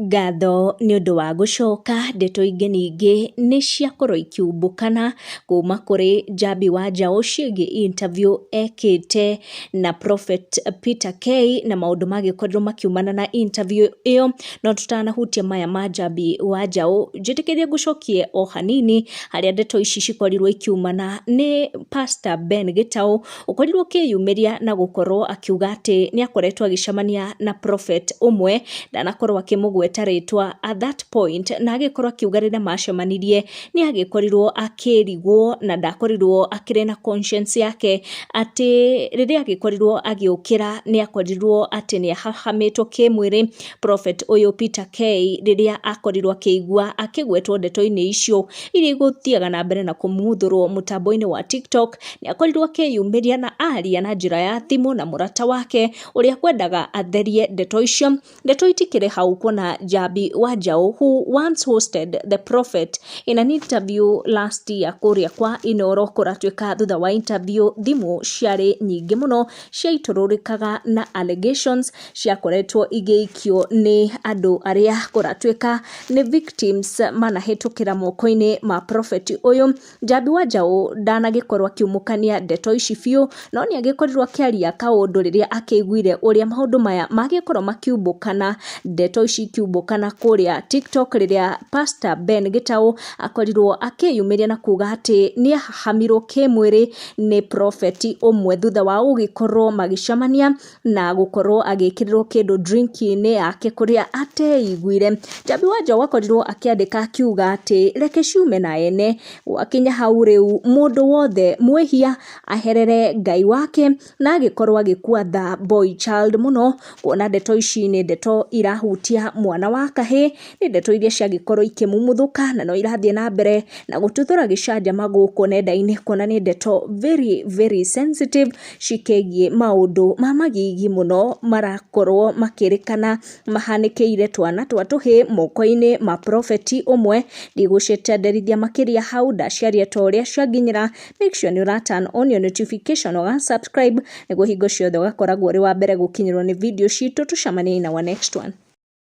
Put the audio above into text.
Ngatho nĩ ũndũ wa gũcoka, ndeto ingĩ ningĩ nĩ ciakorwo ikiumbũkana kuma kũrĩ Njambi wa Njaũ ciĩgiĩ interview ekĩte na Prophet Peter K na maũndũ magĩkorirwo makiumana na interview ĩyo. No tũtanahutia maya ma Njambi wa Njaũ, njĩtĩkĩrie ngũcokie o hanini harĩa ndeto ici cikorirwo ikiumana nĩ Pastor Ben Gĩtaũ ũkorirwo ũkĩyumĩria na gũkorwo akiuga atĩ nĩ akoretwo agĩcemania na prophet ũmwe, ndanakorwo akĩmũgweta rĩtwa at that point, na agĩkorwo akiuga rĩrĩa macemanirie nĩ agĩkorirwo akĩrigwo na ndakorirwo akĩrĩ na conscience yake atĩ rĩrĩa agĩkorirwo agĩũkĩra nĩ akorirwo atĩ nĩ ahahamĩtwo kĩmwĩrĩ. Prophet ũyũ Peter K rĩrĩa akorirwo akĩigua akĩgwetwo ndeto-inĩ icio iria igũthiaga na mbere na kũmuthũrwo mũtambo-inĩ wa TikTok, nĩ akorirwo akĩyumĩria na aria na njĩra ya thimũ na mũrata wake ũrĩa kwendaga atherie ndeto icio. Ndeto itikĩrĩ hau kuona Njambi wa Njaũ, who once hosted the prophet in an interview last year kũrĩa kwa Inoro, kũratuĩka thutha wa interview thimũ ciarĩ nyingĩ mũno ciaitũrũrĩkaga na allegations ciakoretwo igĩikio nĩ andũ arĩa kũratuĩka nĩ victims manahĩtũkĩra moko-inĩ ma prophet ũyũ. Njambi wa Njaũ ndanagĩkorwo akiumũkania ndeto ici biũ, no nĩ agĩkorirwo akĩaria kaũndũ rĩrĩa akĩiguire ũrĩa maũndũ maya magĩkorwo makiumbũkana, ndeto ici ikiumbũkana kũrĩa TikTok rĩrĩa Pastor Ben Gĩtaũ akorirwo akĩyumĩria na kuga atĩ nĩ ahahamirwo kĩmwĩrĩ nĩ prophet ũmwe thutha wa gũgĩkorwo magĩcemania na gũkorwo agĩkĩrĩrwo kĩndũ drink-inĩ yake kũrĩa ateiguire. Njambi wa Njaũ akorirwo akĩandĩka akiuga atĩ reke ciume na ene, gwakinya hau rĩu mũndũ wothe mwĩhia aherere Ngai wake, na agĩkorwo agĩkua tha boy child mũno, kuona ndeto ici nĩ ndeto irahutia mwana wa kahĩĩ, nĩ ndeto iria ciagĩkorwo ikĩmumuthũka na no irathiĩ na mbere na gũtuthũra gĩcanjama gũkũ nenda-inĩ, kuona nĩ ndeto very very sensitive cikĩgiĩ maũndũ ma magigi mũno marakorwo makĩrĩkana mahanĩkĩire twana twa tũhĩĩ moko-inĩ ma prophet ũmwe. Ndigũcitandarithia makĩria hau, ndaciaria ta ũrĩa cianginyĩra. Make sure nĩ ũra turn on your notification, ũga subscribe nĩguo hingo ciothe ũgakoragwo ũrĩ wa mbere gũkinyĩrwo nĩ video citũ. Tũcemanie in our next one.